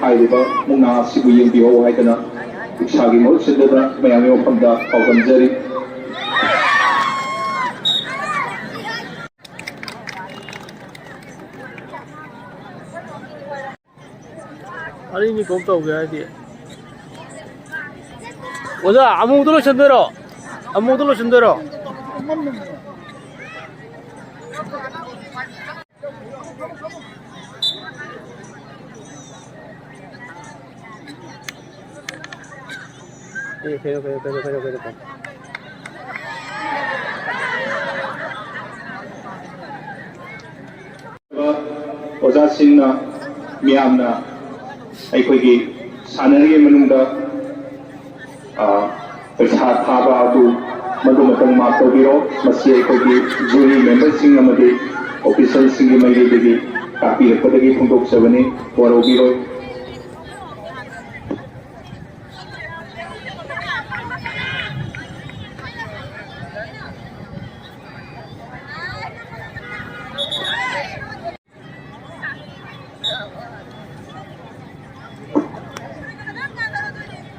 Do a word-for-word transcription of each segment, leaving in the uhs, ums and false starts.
ꯍꯥꯏꯔꯤꯕ ꯃꯨꯛꯅꯥ ꯑꯁꯤꯕꯨ ꯌꯦꯡꯕꯤꯍꯧ ꯍꯥꯏꯗꯅ ꯏꯁꯥꯒꯤ ꯃꯍꯨꯠ ꯁꯤꯟꯗꯨꯅ ꯃꯌꯥꯝꯒꯤ ꯃꯐꯝꯗ ꯄꯥꯎꯗꯝꯖꯔꯤ꯫ ꯑꯅꯤꯅꯤ ꯀꯣꯛ ꯇꯧꯒꯦ ꯍꯥꯏꯗꯤ꯫ ꯑꯣꯖꯥ, ꯑꯃꯨꯛꯇ ꯂꯣꯏꯁꯤꯟꯗꯣꯏꯔꯣ? ꯑꯃꯨꯛꯇ ꯂꯣꯏꯁꯤꯟꯗꯣꯏꯔꯣ? ꯑꯦ, ꯀꯩꯅꯣ, ꯀꯩꯅꯣ, ꯀꯩꯅꯣ, ꯀꯩꯅꯣ, ꯀꯩꯅꯣ, ꯀꯩꯅꯣ꯫ ꯑꯣꯖꯥꯁꯤꯡꯅ, ꯃꯤꯌꯥꯝꯅ ꯑꯩꯈꯣꯏꯒꯤ ꯁꯥꯟꯅꯔꯤꯉꯩ ꯃꯅꯨꯡꯗ, ꯑ, ꯄꯩꯁꯥ ꯊꯥꯕ ꯑꯗꯨ ꯃꯗꯨꯃꯇꯪ ꯃꯥꯐ ꯇꯧꯕꯤꯔꯣ꯫ ꯃꯁꯤ ꯑꯩꯈꯣꯏꯒꯤ jury memberꯁꯤꯡ ꯑꯃꯗꯤ officialꯁꯤꯡꯒꯤ ꯃꯥꯏꯀꯩꯗꯒꯤ ꯇꯥꯛꯄꯤꯔꯛꯄꯗꯒꯤ ꯐꯣꯡꯗꯣꯛꯆꯕꯅꯤ, ꯋꯥꯔꯧꯕꯤꯔꯣꯏ꯫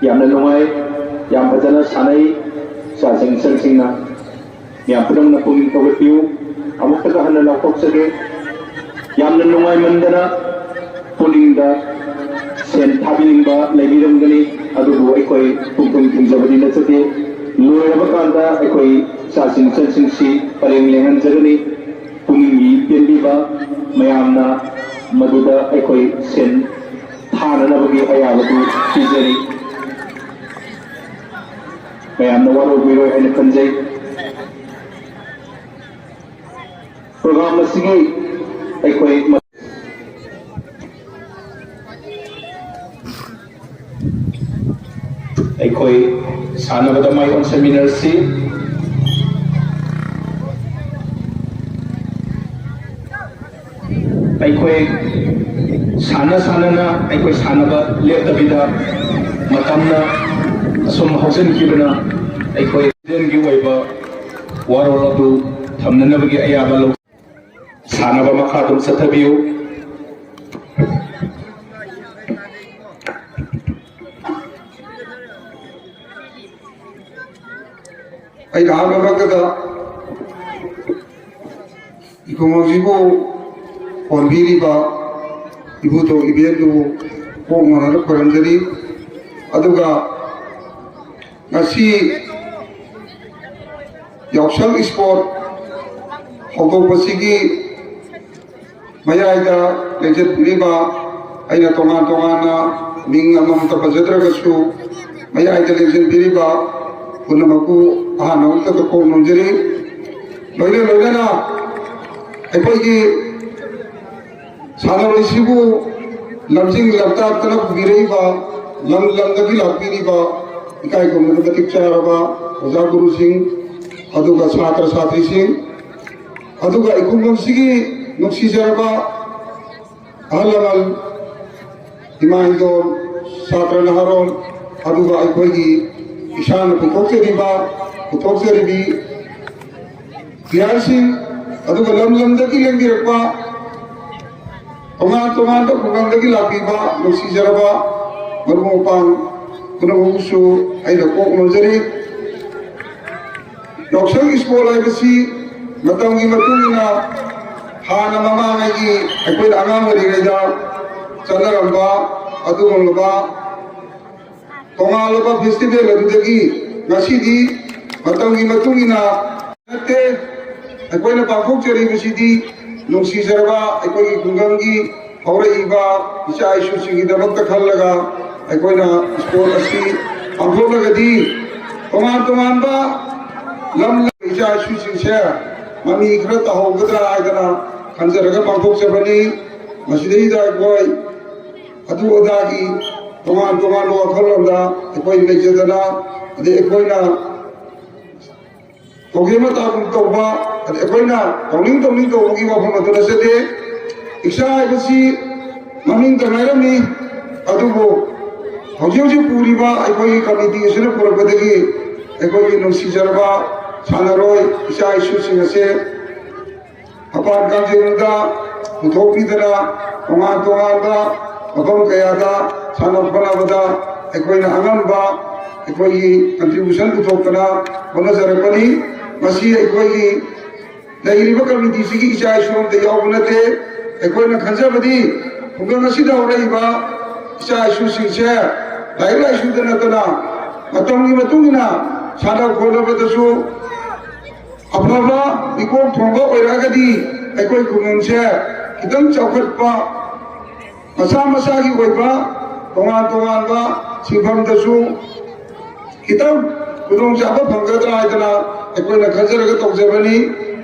ꯌꯥꯝꯅ ꯅꯨꯡꯉꯥꯏ, ꯌꯥꯝ ꯐꯖꯅ ꯁꯥꯟꯅꯩ ꯏꯆꯥꯁꯤꯡ ꯏꯆꯟꯁꯤꯡꯅ꯫ ꯃꯌꯥꯝ ꯄꯨꯝꯅꯃꯛꯅ ꯄꯨꯛꯅꯤꯡ ꯊꯧꯒꯠꯄꯤꯌꯨ꯫ ꯑꯃꯨꯛꯇꯒ ꯍꯟꯅ ꯂꯥꯎꯊꯣꯛꯆꯒꯦ, ꯌꯥꯝꯅ ꯅꯨꯡꯉꯥꯏꯃꯟꯗꯅ ꯄꯨꯛꯅꯤꯡꯗ ꯁꯦꯟ ꯊꯥꯕꯤꯅꯤꯡꯕ ꯂꯩꯕꯤꯔꯝꯒꯅꯤ, ꯑꯗꯨꯕꯨ ꯑꯩꯈꯣꯏ ꯄꯨꯛꯅꯤꯡ ꯊꯤꯡꯖꯕꯗꯤ ꯅꯠꯆꯗꯦ꯫ ꯂꯣꯏꯔꯕ ꯀꯥꯟꯗ ꯑꯩꯈꯣꯏ ꯏꯆꯥꯁꯤꯡ ꯏꯆꯟꯁꯤꯡꯁꯤ ꯄꯔꯦꯡ ꯂꯦꯡꯍꯟꯖꯒꯅꯤ꯫ ꯄꯨꯛꯅꯤꯡꯒꯤ ꯄꯦꯟꯕꯤꯕ ꯃꯌꯥꯝꯅ ꯃꯗꯨꯗ ꯑꯩꯈꯣꯏ ꯁꯦꯟ ꯊꯥꯅꯅꯕꯒꯤ ꯑꯌꯥꯕꯗꯨ ꯄꯤꯖꯔꯤ꯫ ꯃꯌꯥꯝꯅ ꯋꯥꯔꯧꯕꯤꯔꯣꯏ ꯍꯥꯏꯅ ꯈꯟꯖꯩ꯫ Program ꯑꯁꯤꯒꯤ ꯑꯩꯈꯣꯏ ꯑꯩꯈꯣꯏ ꯁꯥꯟꯅꯕꯗ ꯃꯥꯏ ꯑꯣꯟꯁꯤꯟꯃꯤꯟꯅꯔꯁꯤ꯫ ꯑꯩꯈꯣꯏ ꯁꯥꯟꯅ ꯁꯥꯟꯅꯅ ꯑꯩꯈꯣꯏ ꯁꯥꯟꯅꯕ ꯂꯦꯞꯇꯕꯤꯗ ꯃꯇꯝꯅ ꯑꯁꯨꯝ ꯍꯧꯖꯤꯟꯈꯤꯕꯅ ꯑꯩꯈꯣꯏ studentꯒꯤ ꯑꯣꯏꯕ ꯋꯥꯔꯣꯜ ꯑꯗꯨ ꯊꯝꯅꯅꯕꯒꯤ ꯑꯌꯥꯕ ꯂꯧ꯫ ꯁꯥꯟꯅꯕ ꯃꯈꯥ ꯑꯗꯨꯝ ꯆꯠꯊꯕꯤꯌꯨ꯫ ꯑꯩꯅ ꯑꯍꯥꯟꯕꯃꯛꯇꯗ ꯏꯈꯨꯡ ꯑꯁꯤꯕꯨ ꯀꯣꯟꯕꯤꯔꯤꯕ ꯏꯕꯨꯙꯧ ꯏꯕꯦꯟꯗꯨꯕꯨ ꯀꯣꯛ ꯉꯥꯎꯅꯅ ꯈꯨꯔꯨꯝꯖꯔꯤ꯫ ꯑꯗꯨꯒ ꯉꯁꯤ ꯌꯥꯎꯁꯪ ꯏꯁꯄꯣꯔꯠ ꯍꯧꯗꯣꯛꯄꯁꯤꯒꯤ ꯃꯌꯥꯏꯗ ꯂꯦꯡꯁꯤꯟꯕꯤꯔꯤꯕ, ꯑꯩꯅ ꯇꯣꯉꯥꯟ ꯇꯣꯉꯥꯟꯅ ꯃꯤꯡ ꯑꯃꯃꯝꯇ ꯄꯟꯖꯗ꯭ꯔꯒꯁꯨ, ꯃꯌꯥꯏꯗ ꯂꯦꯡꯁꯤꯟꯕꯤꯔꯤꯕ ꯄꯨꯝꯅꯃꯛꯄꯨ ꯑꯍꯥꯟꯕ ꯃꯛꯇꯗ ꯀꯣꯛ ꯅꯣꯝꯖꯔꯤ꯫ ꯂꯣꯏꯅ ꯂꯣꯏꯅꯅ ꯑꯩꯈꯣꯏꯒꯤ ꯁꯥꯟꯅꯔꯣꯏꯁꯤꯕꯨ ꯂꯝꯖꯤꯡ ꯂꯝꯇꯥꯛꯇꯅ ꯄꯨꯕꯤꯔꯛꯏꯕ, ꯂꯝ ꯂꯝꯗꯒꯤ ꯂꯥꯛꯄꯤꯔꯤꯕ ꯏꯀꯥꯏ ꯈꯨꯝꯅꯕ ꯃꯇꯤꯛ ꯆꯥꯔꯕ ꯑꯣꯖꯥ ꯒꯨꯔꯨꯁꯤꯡ, ꯑꯗꯨꯒ ꯁꯥꯇ꯭ꯔ ꯁꯥꯇ꯭ꯔꯤꯁꯤꯡ, ꯑꯗꯨꯒ ꯏꯈꯨꯡꯒꯪꯁꯤꯒꯤ ꯅꯨꯡꯁꯤꯖꯔꯕ ꯑꯍꯜ ꯂꯃꯟ, ꯏꯃꯥ ꯏꯟꯗꯣꯜ, ꯁꯥꯇ꯭ꯔ ꯅꯍꯥꯔꯣꯜ, ꯑꯗꯨꯒ ꯑꯩꯈꯣꯏꯒꯤ ꯏꯁꯥꯅ ꯄꯨꯊꯣꯛꯆꯔꯤꯕ, ꯄꯨꯊꯣꯛꯆꯔꯤꯕꯤ ꯄ꯭ꯂꯦꯌꯥꯔꯁꯤꯡ, ꯑꯗꯨꯒ ꯂꯝ ꯂꯝꯗꯒꯤ ꯂꯦꯡꯕꯤꯔꯛꯄ, ꯇꯣꯉꯥꯟ ꯇꯣꯉꯥꯟꯕ ꯈꯨꯡꯒꯪꯗꯒꯤ ꯂꯥꯛꯄꯤꯕ ꯅꯨꯡꯁꯤꯖꯔꯕ ꯃꯔꯨꯞ ꯃꯄꯥꯡ ꯄꯨꯝꯅꯃꯛꯄꯨꯁꯨ ꯑꯩꯅ ꯀꯣꯛ ꯅꯣꯝꯖꯔꯤ꯫ ꯌꯥꯎꯁꯪ ꯏꯁꯄꯣꯔꯠ ꯍꯥꯏꯕꯁꯤ ꯃꯇꯝꯒꯤ ꯃꯇꯨꯡ ꯏꯟꯅ ꯍꯥꯟꯅ ꯃꯃꯥꯡꯉꯩꯒꯤ ꯑꯩꯈꯣꯏꯅ ꯑꯉꯥꯡ ꯑꯣꯏꯔꯤꯉꯩꯗ ꯆꯠꯅꯔꯝꯕ ꯑꯗꯨꯒꯨꯝꯂꯕ ꯇꯣꯉꯥꯜꯂꯕ ꯐꯦꯁꯇꯤꯚꯦꯜ ꯑꯗꯨꯗꯒꯤ ꯉꯁꯤꯗꯤ ꯃꯇꯝꯒꯤ ꯃꯇꯨꯡ ꯏꯟꯅ ꯅꯠꯇꯦ꯫ ꯑꯩꯈꯣꯏꯅ ꯄꯥꯡꯊꯣꯛꯆꯔꯤꯕꯁꯤꯗꯤ ꯅꯨꯡꯁꯤꯖꯔꯕ ꯑꯩꯈꯣꯏꯒꯤ ꯈꯨꯡꯒꯪꯒꯤ ꯍꯧꯔꯛꯏꯕ ꯏꯆꯥ ꯏꯁꯨꯁꯤꯡꯒꯤꯗꯃꯛꯇ ꯈꯜꯂꯒ ꯑꯩꯈꯣꯏꯅ ꯏꯁꯄꯣꯔꯠ ꯑꯁꯤ ꯄꯥꯡꯊꯣꯛꯂꯒꯗꯤ ꯇꯣꯉꯥꯟ ꯇꯣꯉꯥꯟꯕ ꯂꯝ ꯏꯆꯥ ꯏꯁꯨꯁꯤꯡꯁꯦ ꯃꯃꯤ ꯈꯔ ꯇꯥꯍꯧꯒꯗ꯭ꯔꯥ ꯍꯥꯏꯗꯅ ꯈꯟꯖꯔꯒ ꯄꯥꯡꯊꯣꯛꯆꯕꯅꯤ꯫ ꯃꯁꯤꯗꯩꯗ ꯑꯩꯈꯣꯏ ꯑꯗꯨ ꯑꯗꯥꯒꯤ ꯇꯣꯉꯥꯟ ꯇꯣꯉꯥꯟꯕ ꯋꯥꯈꯜꯂꯣꯟꯗ ꯑꯩꯈꯣꯏ ꯂꯩꯖꯗꯅ, ꯑꯗꯩ ꯑꯩꯈꯣꯏꯅ ꯇꯧꯒꯦ ꯃꯇꯥꯒꯨꯝ ꯇꯧꯕ, ꯑꯗꯩ ꯑꯩꯈꯣꯏꯅ ꯇꯧꯅꯤꯡ ꯇꯧꯅꯤꯡ ꯇꯧꯕꯒꯤ ꯋꯥꯐꯝ ꯑꯗꯨ ꯅꯠꯆꯗꯦ꯫ ꯏꯆꯥ ꯍꯥꯏꯕꯁꯤ ꯃꯃꯤꯡꯇ ꯉꯥꯏꯔꯝꯃꯤ꯫ ꯑꯗꯨꯕꯨ ꯍꯧꯖꯤꯛ ꯍꯧꯖꯤꯛ ꯄꯨꯔꯤꯕ ꯑꯩꯈꯣꯏꯒꯤ ꯀꯃꯤꯇꯤ ꯑꯁꯤꯅ ꯄꯨꯔꯛꯄꯗꯒꯤ ꯑꯩꯈꯣꯏꯒꯤ ꯅꯨꯡꯁꯤꯖꯔꯕ ꯁꯥꯟꯅꯔꯣꯏ ꯏꯆꯥ ꯏꯁꯨꯁꯤꯡ ꯑꯁꯦ ꯃꯄꯥꯟ ꯀꯥꯡꯖꯩꯕꯨꯡꯗ ꯄꯨꯊꯣꯛꯄꯤꯗꯅ, ꯇꯣꯉꯥꯟ ꯇꯣꯉꯥꯟꯕ ꯃꯐꯝ ꯀꯌꯥꯗ ꯁꯥꯟꯅ ꯈꯣꯠꯅꯕꯗ ꯑꯩꯈꯣꯏꯅ ꯑꯉꯝꯕ ꯑꯩꯈꯣꯏꯒꯤ contribution ꯄꯨꯊꯣꯛꯇꯅ ꯍꯣꯠꯅꯖꯔꯛꯄꯅꯤ꯫ ꯃꯁꯤ ꯑꯩꯈꯣꯏꯒꯤ ꯂꯩꯔꯤꯕ committeeꯁꯤꯒꯤ ꯏꯆꯥ ꯏꯁꯨ ꯑꯃꯠꯇ ꯌꯥꯎꯕ ꯅꯠꯇꯦ꯫ ꯑꯩꯈꯣꯏꯅ ꯈꯟꯖꯕꯗꯤ ꯈꯨꯡꯒꯪ ꯑꯁꯤꯗ ꯍꯧꯔꯛꯏꯕ ꯏꯆꯥ ꯏꯁꯨꯁꯤꯡꯁꯦ ꯂꯥꯏꯔꯤꯛ ꯂꯥꯏꯁꯨꯗ ꯅꯠꯇꯅ ꯃꯇꯝꯒꯤ ꯃꯇꯨꯡ ꯏꯟꯅ ꯁꯥꯟꯅ ꯈꯣꯠꯅꯕꯗꯁꯨ ꯑꯐꯕ ꯃꯤꯀꯣꯛ ꯊꯣꯡꯕ ꯑꯣꯏꯔꯛꯑꯒꯗꯤ ꯑꯩꯈꯣꯏ ꯈꯨꯡꯒꯪꯁꯦ ꯈꯤꯇꯪ ꯆꯥꯎꯈꯠꯄ, ꯃꯁꯥ ꯃꯁꯥꯒꯤ ꯑꯣꯏꯕ ꯇꯣꯉꯥꯟ ꯇꯣꯉꯥꯟꯕ ꯁꯤꯟꯐꯝꯗꯁꯨ ꯈꯤꯇꯪ ꯈꯨꯗꯣꯡꯆꯥꯕ ꯐꯪꯒꯗ꯭ꯔꯥ ꯍꯥꯏꯗꯅ ꯑꯩꯈꯣꯏꯅ ꯈꯟꯖꯔꯒ ꯇꯧꯖꯕꯅꯤ꯫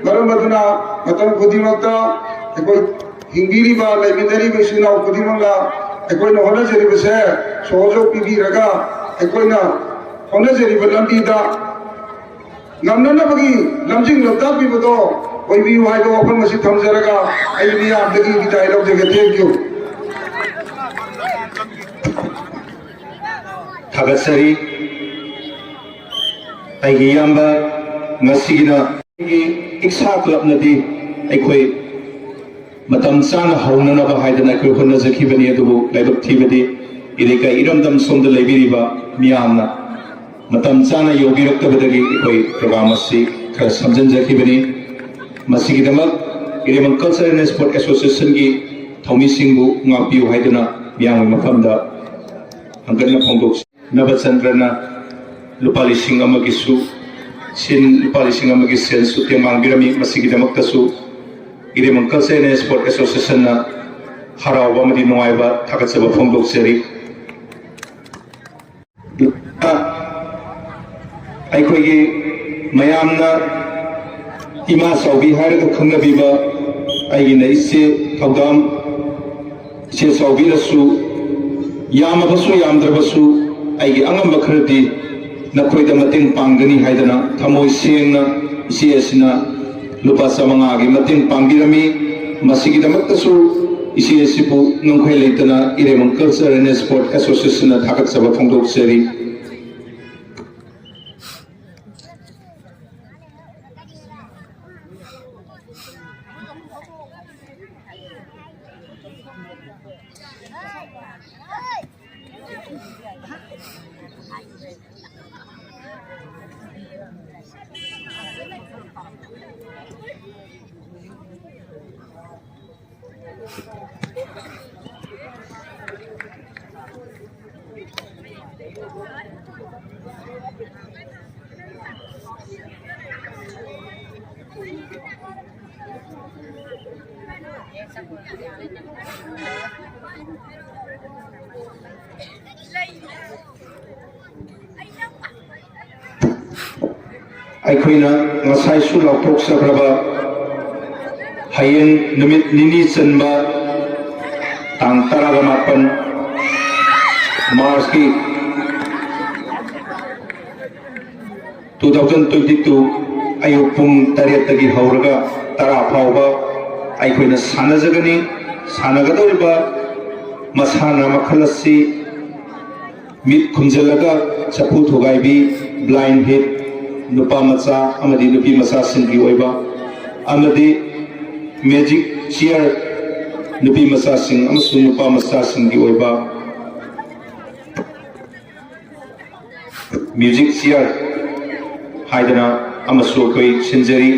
ꯃꯔꯝ ꯑꯗꯨꯅ ꯃꯇꯝ ꯈꯨꯗꯤꯡꯃꯛꯇ ꯑꯩꯈꯣꯏ ꯍꯤꯡꯕꯤꯔꯤꯕ, ꯂꯩꯃꯤꯟꯅꯔꯤꯕ ꯏꯆꯤꯟ ꯏꯅꯥꯎ ꯈꯨꯗꯤꯡꯃꯛꯅ ꯑꯩꯈꯣꯏꯅ ꯍꯣꯠꯅꯖꯔꯤꯕꯁꯦ ꯁꯍꯣꯖꯣꯒ ꯄꯤꯕꯤꯔꯒ ꯑꯩꯈꯣꯏꯅ ꯍꯣꯠꯅꯖꯔꯤꯕ ꯂꯝꯕꯤꯗ ꯉꯝꯅꯅꯕꯒꯤ ꯂꯝꯖꯤꯡ ꯂꯝꯇꯥꯛꯄꯤꯕꯗꯣ ꯑꯣꯏꯕꯤꯌꯨ ꯍꯥꯏꯕ ꯋꯥꯐꯝ ꯑꯁꯤ ꯊꯝꯖꯔꯒ ꯑꯩ ꯃꯤꯌꯥꯝꯗꯒꯤ ꯕꯤꯗꯥꯏ ꯂꯧꯖꯒꯦ꯫ Thank you꯫ ꯊꯥꯒꯠꯆꯔꯤ꯫ ꯑꯩꯒꯤ ꯏꯌꯥꯝꯕ, ꯉꯁꯤꯒꯤꯅ ꯑꯩꯒꯤ ꯏꯛꯁꯥ ꯀ꯭ꯂꯕꯅꯗꯤ ꯑꯩꯈꯣꯏ ꯃꯇꯝ ꯆꯥꯅ ꯍꯧꯅꯅꯕ ꯍꯥꯏꯗꯅ ꯑꯩꯈꯣꯏ ꯍꯣꯠꯅꯖꯈꯤꯕꯅꯤ, ꯑꯗꯨꯕꯨ ꯂꯥꯏꯕꯛ ꯊꯤꯕꯗꯤ ꯏꯔꯩꯀꯥꯏ ꯏꯔꯝꯗꯝ ꯁꯣꯝꯗ ꯂꯩꯕꯤꯔꯤꯕ ꯃꯤꯌꯥꯝꯅ ꯃꯇꯝ ꯆꯥꯅ ꯌꯧꯕꯤꯔꯛꯇꯕꯗꯒꯤ ꯑꯩꯈꯣꯏ program ꯑꯁꯤ ꯈꯔ ꯁꯝꯖꯤꯟꯖꯈꯤꯕꯅꯤ꯫ ꯃꯁꯤꯒꯤꯗꯃꯛ ꯏꯔꯦꯃꯪ Culture and Sport Associationꯒꯤ ꯊꯧꯃꯤꯁꯤꯡꯕꯨ ꯉꯥꯛꯄꯤꯌꯨ ꯍꯥꯏꯗꯨꯅ ꯃꯤꯌꯥꯝꯒꯤ ꯃꯐꯝꯗ ꯍꯪꯒꯠꯅ ꯐꯣꯡꯗꯣꯛꯆꯔꯤ꯫ ꯅꯕꯆꯟꯗ꯭ꯔꯅ ꯂꯨꯄꯥ ꯂꯤꯁꯤꯡ ꯑꯃꯒꯤꯁꯨ ꯁꯤꯟ, ꯂꯨꯄꯥ ꯂꯤꯁꯤꯡ ꯑꯃꯒꯤ ꯁꯦꯜꯁꯨ ꯇꯦꯡꯕꯥꯡꯕꯤꯔꯝꯃꯤ꯫ ꯃꯁꯤꯒꯤꯗꯃꯛꯇꯁꯨ ꯏꯔꯦꯃꯪ Culture and Sport Associationꯅ ꯍꯔꯥꯎꯕ ꯑꯃꯗꯤ ꯅꯨꯡꯉꯥꯏꯕ ꯊꯥꯒꯠꯆꯕ ꯐꯣꯡꯗꯣꯛꯆꯔꯤ꯫ ꯑꯩꯈꯣꯏꯒꯤ ꯃꯌꯥꯝꯅ ꯏꯃꯥ ꯆꯥꯎꯕꯤ ꯍꯥꯏꯔꯒ ꯈꯪꯅꯕꯤꯕ ꯑꯩꯒꯤꯅ ꯏꯆꯦ ꯊꯧꯗꯥꯝ, ꯏꯆꯦ ꯆꯥꯎꯕꯤꯅꯁꯨ ꯌꯥꯝꯃꯕꯁꯨ ꯌꯥꯝꯗ꯭ꯔꯕꯁꯨ ꯑꯩꯒꯤ ꯑꯉꯝꯕ ꯈꯔꯗꯤ ꯅꯈꯣꯏꯗ ꯃꯇꯦꯡ ꯄꯥꯡꯒꯅꯤ ꯍꯥꯏꯗꯅ ꯊꯃꯣꯏ ꯁꯦꯡꯅ ꯏꯆꯦ ꯑꯁꯤꯅ ꯂꯨꯄꯥ ꯆꯥꯃꯉꯥꯒꯤ ꯃꯇꯦꯡ ꯄꯥꯡꯕꯤꯔꯝꯃꯤ꯫ ꯃꯁꯤꯒꯤꯗꯃꯛꯇꯁꯨ ꯏꯆꯦ ꯑꯁꯤꯕꯨ ꯉꯝꯈꯩ ꯂꯩꯇꯅ ꯏꯔꯦꯃꯪ Culture and Sport Associationꯅ ꯊꯥꯒꯠꯆꯕ ꯐꯣꯡꯗꯣꯛꯆꯔꯤ꯫ ꯑꯩꯈꯣꯏꯅ ꯉꯁꯥꯏꯁꯨ ꯂꯥꯎꯊꯣꯛꯆꯈ꯭ꯔꯕ, ꯍꯌꯦꯡ ꯅꯨꯃꯤꯠ ꯅꯤꯅꯤ ꯆꯟꯕ, ꯇꯥꯡ ꯇꯔꯥꯒ ꯃꯥꯄꯟ ꯃꯥꯔꯆꯀꯤ two thousand twenty two ꯑꯌꯨꯛ ꯄꯨꯡ ꯇꯔꯦꯠꯇꯒꯤ ꯍꯧꯔꯒ ꯇꯔꯥ ꯐꯥꯎꯕ ꯑꯩꯈꯣꯏꯅ ꯁꯥꯟꯅꯖꯒꯅꯤ꯫ ꯁꯥꯟꯅꯒꯗꯧꯔꯤꯕ ꯃꯁꯥꯟꯅ ꯃꯈꯜ ꯑꯁꯤ ꯃꯤꯠ ꯈꯨꯝꯖꯤꯜꯂꯒ ꯆꯐꯨ ꯊꯨꯒꯥꯏꯕꯤ, blind heat, ꯅꯨꯄꯥ ꯃꯆꯥ ꯑꯃꯗꯤ ꯅꯨꯄꯤ ꯃꯆꯥꯁꯤꯡꯒꯤ ꯑꯣꯏꯕ, ꯑꯃꯗꯤ magic chair, ꯅꯨꯄꯤ ꯃꯆꯥꯁꯤꯡ ꯑꯃꯁꯨꯡ ꯅꯨꯄꯥ ꯃꯆꯥꯁꯤꯡꯒꯤ ꯑꯣꯏꯕ music chair ꯍꯥꯏꯗꯅ ꯑꯃꯁꯨ ꯑꯩꯈꯣꯏ ꯁꯤꯟꯖꯔꯤ꯫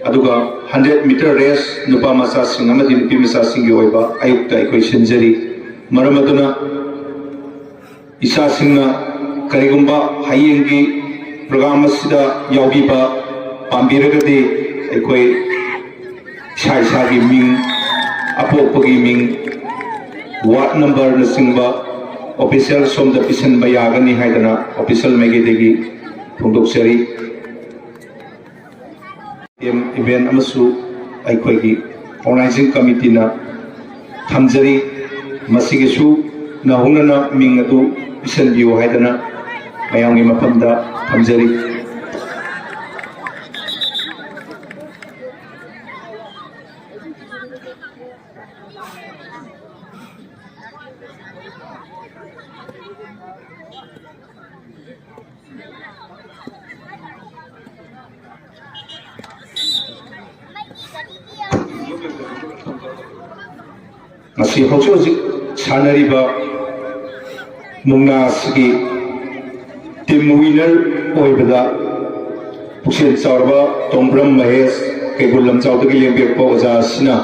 ꯑꯗꯨꯒ hundred meter race, ꯅꯨꯄꯥ ꯃꯆꯥꯁꯤꯡ ꯑꯃꯗꯤ ꯅꯨꯄꯤ ꯃꯆꯥꯁꯤꯡꯒꯤ ꯑꯣꯏꯕ ꯑꯌꯨꯛꯇ ꯑꯩꯈꯣꯏ ꯁꯤꯟꯖꯔꯤ꯫ ꯃꯔꯝ ꯑꯗꯨꯅ ꯏꯆꯥꯁꯤꯡꯅ ꯀꯔꯤꯒꯨꯝꯕ ꯍꯌꯦꯡꯒꯤ program ꯑꯁꯤꯗ ꯌꯥꯎꯕꯤꯕ ꯄꯥꯝꯕꯤꯔꯒꯗꯤ, ꯑꯩꯈꯣꯏ ꯏꯁꯥ ꯏꯁꯥꯒꯤ ꯃꯤꯡ, ꯑꯄꯣꯛꯄꯒꯤ ꯃꯤꯡ, ward numberꯅꯆꯤꯡꯕ official ꯁꯣꯝꯗ ꯄꯤꯁꯤꯟꯕ ꯌꯥꯒꯅꯤ ꯍꯥꯏꯗꯅ official ꯃꯥꯏꯀꯩꯗꯒꯤ ꯐꯣꯡꯗꯣꯛꯆꯔꯤ꯫ Event ꯑꯃꯁꯨ ꯑꯩꯈꯣꯏꯒꯤ organizing committeeꯅ ꯊꯝꯖꯔꯤ꯫ ꯃꯁꯤꯒꯤꯁꯨ ꯅꯧꯍꯧꯅꯅ ꯃꯤꯡ ꯑꯗꯨ ꯄꯤꯁꯤꯟꯕꯤꯌꯨ ꯍꯥꯏꯗꯅ ꯃꯌꯥꯝꯒꯤ ꯃꯐꯝꯗ ꯊꯝꯖꯔꯤ꯫ ꯉꯁꯤ ꯍꯧꯖꯤꯛ ꯍꯧꯖꯤꯛ ꯁꯥꯟꯅꯔꯤꯕ ꯃꯨꯛꯅꯥ ꯑꯁꯤꯒꯤ team winner ꯑꯣꯏꯕꯗ ꯄꯨꯛꯆꯦꯜ ꯆꯥꯎꯔꯕ ꯇꯣꯡꯕ꯭ꯔꯝ ꯃꯍꯦꯁ, ꯀꯩꯕꯨꯜ ꯂꯝꯖꯥꯎꯗꯒꯤ ꯂꯦꯡꯕꯤꯔꯛꯄ ꯑꯣꯖꯥ ꯑꯁꯤꯅ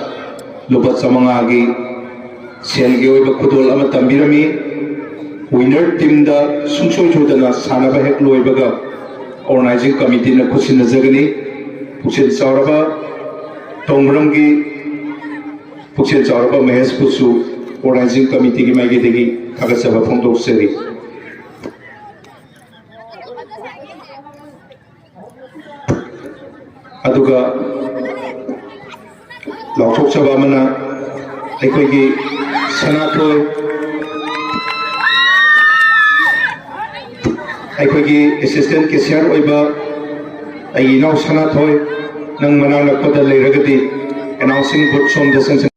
ꯂꯨꯄꯥ ꯆꯥꯃꯉꯥꯒꯤ ꯁꯦꯜꯒꯤ ꯑꯣꯏꯕ ꯈꯨꯗꯣꯜ ꯑꯃ ꯇꯝꯕꯤꯔꯝꯃꯤ꯫ Winner teamꯗ ꯁꯨꯡꯁꯣꯏ ꯁꯣꯏꯗꯅ ꯁꯥꯟꯅꯕ ꯍꯦꯛ ꯂꯣꯏꯕꯒ organizing committeeꯅ ꯈꯨꯠꯁꯤꯟꯅꯖꯒꯅꯤ꯫ ꯄꯨꯛꯆꯦꯜ ꯆꯥꯎꯔꯕ ꯇꯣꯡꯕ꯭ꯔꯝꯒꯤ ꯄꯨꯛꯆꯦꯜ ꯆꯥꯎꯔꯕ ꯃꯍꯦꯁꯄꯨꯁꯨ ꯑꯣꯔꯒꯅꯥꯏꯖꯤꯡ ꯀꯃꯤꯇꯤꯒꯤ ꯃꯥꯏꯀꯩꯗꯒꯤ ꯊꯥꯒꯠꯆꯕ ꯐꯣꯡꯗꯣꯛꯆꯔꯤ꯫ ꯑꯗꯨꯒ ꯂꯥꯎꯊꯣꯛꯆꯕ ꯑꯃꯅ ꯑꯩꯈꯣꯏꯒꯤ ꯁꯅꯥꯊꯣꯏ, ꯑꯩꯈꯣꯏꯒꯤ assistant cashier ꯑꯣꯏꯕ ꯑꯩꯒꯤ ꯏꯅꯥꯎ ꯁꯅꯥꯊꯣꯏ, ꯅꯪ ꯃꯅꯥꯛ ꯅꯛꯄꯗ ꯂꯩꯔꯒꯗꯤ announcing booth ꯁꯣꯝꯗ ꯆꯪꯁꯤꯟ-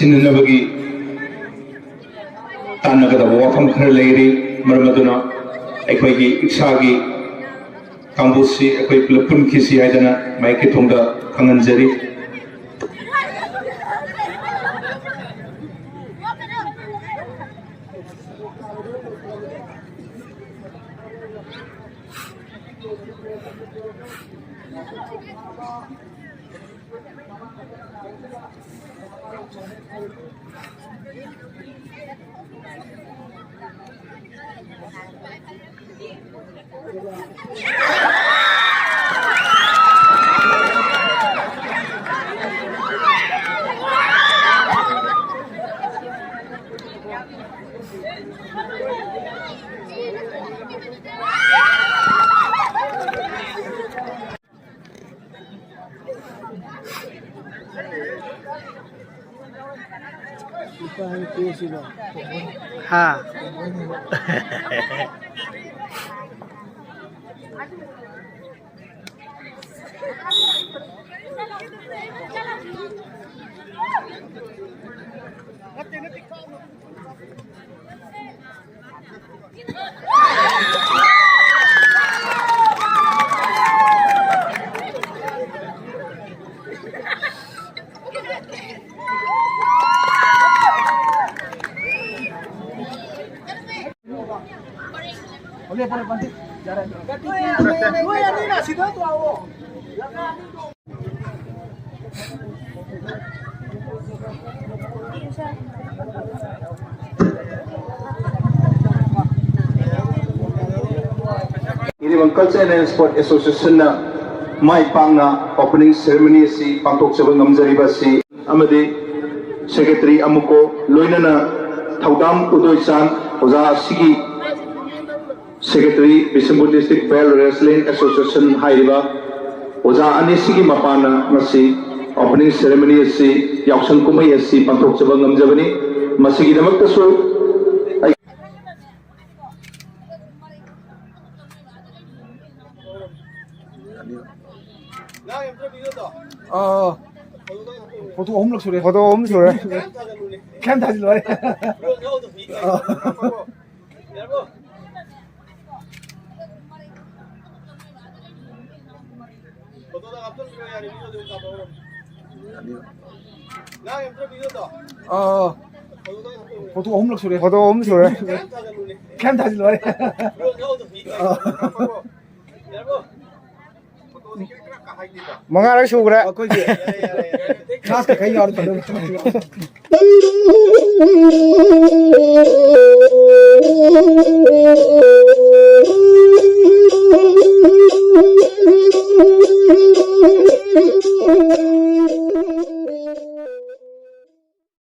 ꯁꯤꯟꯅꯅꯕꯒꯤ ꯇꯥꯟꯅꯒꯗꯕ ꯋꯥꯐꯝ ꯈꯔ ꯂꯩꯔꯤ꯫ ꯃꯔꯝ ꯑꯗꯨꯅ ꯑꯩꯈꯣꯏꯒꯤ ꯏꯛꯁꯥꯒꯤ ꯀꯥꯡꯕꯨꯁꯤ ꯑꯩꯈꯣꯏ ꯄꯨꯂꯞ ꯄꯨꯟꯈꯤꯁꯤ ꯍꯥꯏꯗꯅ ꯃꯥꯏꯛꯀꯤ ꯊꯣꯡꯗ ꯈꯪꯍꯟꯖꯔꯤ꯫ ꯍꯥ꯫ ꯏꯔꯤꯕꯝ Culture and Sport Association ꯅ ꯃꯥꯏ ꯄꯥꯛꯅ opening ceremony ꯑꯁꯤ ꯄꯥꯡꯊꯣꯛꯆꯕ ꯉꯝꯖꯔꯤꯕ ꯑꯁꯤ ꯑꯃꯗꯤ Secretary ꯑꯃꯨꯀꯣ, ꯂꯣꯏꯅꯅ ꯊꯧꯗꯥꯝ ꯎꯗꯣꯏꯆꯥꯟ, ꯑꯣꯖꯥ ꯑꯁꯤꯒꯤ Secretary, Bishnupur District Bell Wrestling Association ꯍꯥꯏꯔꯤꯕ ꯑꯣꯖꯥ ꯑꯅꯤꯁꯤꯒꯤ ꯃꯄꯥꯟꯅ ꯉꯁꯤ opening ceremony ꯑꯁꯤ, ꯌꯥꯎꯁꯪ ꯀꯨꯝꯍꯩ ꯑꯁꯤ ꯄꯥꯡꯊꯣꯛꯆꯕ ꯉꯝꯖꯕꯅꯤ꯫ ꯃꯁꯤꯒꯤꯗꯃꯛꯇꯁꯨ ꯑꯩ ꯑꯥ, ꯐꯣꯇꯣ ꯑꯍꯨꯝꯂꯛ ꯁꯨꯔꯦ꯫ ꯐꯣꯇꯣ ꯑꯍꯨꯝ ꯁꯨꯔꯦ꯫ ꯈꯤꯇꯪ ꯊꯥꯖꯤꯜꯂꯣ ꯍꯥꯏ꯫ ꯑꯥ꯫ ꯑꯥ, ꯐꯣꯇꯣ ꯑꯍꯨꯝꯂꯛ ꯁꯨꯔꯦ꯫ ꯐꯣꯇꯣ ꯑꯍꯨꯝ ꯁꯨꯔꯦ꯫ ꯈꯤꯇꯪ ꯊꯥꯖꯤꯜꯂꯣ ꯍꯥꯏ꯫ ꯑꯥ꯫ ꯃꯉꯥꯔꯛ ꯁꯨꯈ꯭ꯔꯦ꯫ ꯑꯩꯈꯣꯏꯒꯤ class ꯀꯩꯀꯩ ꯌꯥꯎꯔ ꯇꯧꯗꯣꯏꯅꯦ꯫